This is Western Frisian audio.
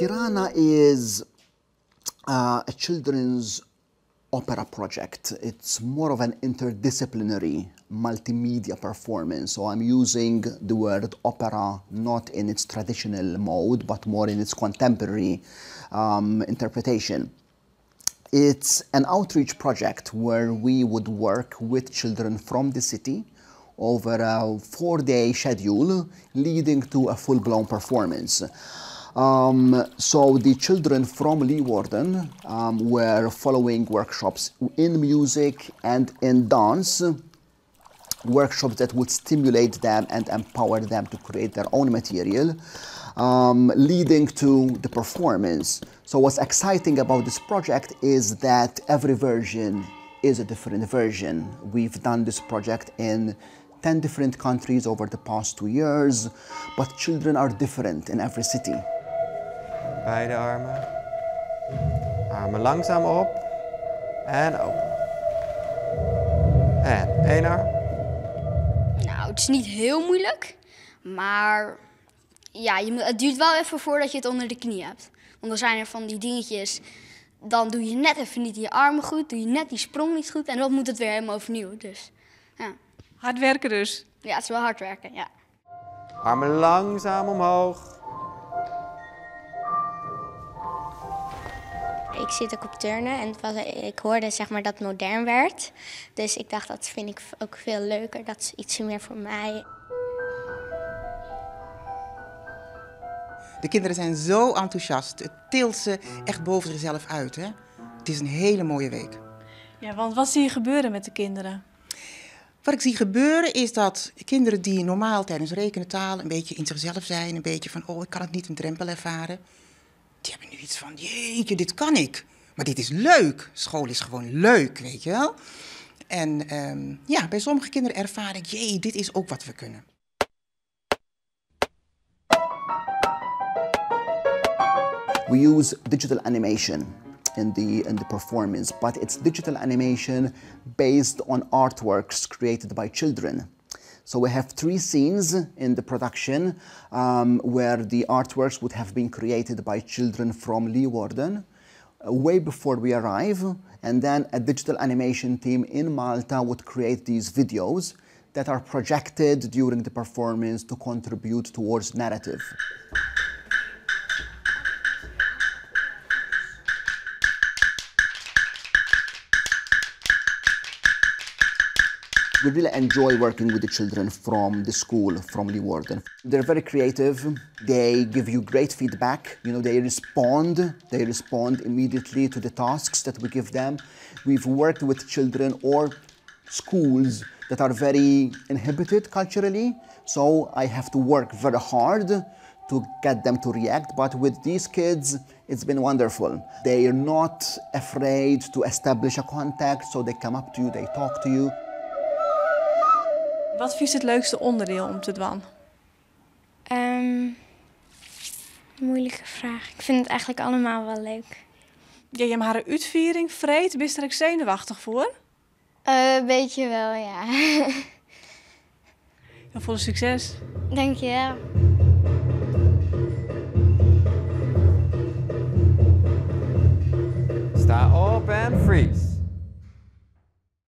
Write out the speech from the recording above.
Tirana is a children's opera project. It's more of an interdisciplinary multimedia performance. So I'm using the word opera not in its traditional mode, but more in its contemporary interpretation. It's an outreach project where we would work with children from the city over a 4-day schedule leading to a full-blown performance. So the children from Leeuwarden were following workshops in music and in dance, workshops that would stimulate them and empower them to create their own material, leading to the performance. So what's exciting about this project is that every version is a different version. We've done this project in 10 different countries over the past 2 years, but children are different in every city. Beide armen. Armen langzaam op en open. En één arm. Nou, het is niet heel moeilijk, maar ja, het duurt wel even voordat je het onder de knie hebt. Want dan zijn er van die dingetjes, dan doe je net even niet je armen goed, doe je net die sprong niet goed en dan moet het weer helemaal overnieuw. Dus, ja. Hard werken dus? Ja, het is wel hard werken, ja. Armen langzaam omhoog. Ik zit ook op turnen en ik hoorde dat het modern werd. Dus ik dacht, dat vind ik ook veel leuker, dat is iets meer voor mij. De kinderen zijn zo enthousiast. Het tilt ze echt boven zichzelf uit. Hè? Het is een hele mooie week. Ja, want wat zie je gebeuren met de kinderen? Wat ik zie gebeuren is dat kinderen die normaal tijdens rekenen taal een beetje in zichzelf zijn, een beetje van, oh, ik kan het niet, een drempel ervaren. Die hebben nu iets van, jeetje, dit kan ik. Maar dit is leuk. School is gewoon leuk, weet je wel. En bij sommige kinderen ervaar ik, jee, dit is ook wat we kunnen. We use digital animation in the performance, but it's digital animation based on artworks created by children. So we have 3 scenes in the production where the artworks would have been created by children from Leeuwarden way before we arrive, and then a digital animation team in Malta would create these videos that are projected during the performance to contribute towards narrative. We really enjoy working with the children from the school, from Leeuwarden. They're very creative. They give you great feedback. They respond immediately to the tasks that we give them. We've worked with children or schools that are very inhibited culturally, so I have to work very hard to get them to react. But with these kids, it's been wonderful. They are not afraid to establish a contact, so they come up to you, they talk to you. Wat is het leukste onderdeel om te doen? Moeilijke vraag. Ik vind het eigenlijk allemaal wel leuk. Ja, je hebt haar uitviering, vreed. Ben je er ook zenuwachtig voor? Een beetje wel, ja. Heel veel succes. Dankjewel. Sta op en freeze.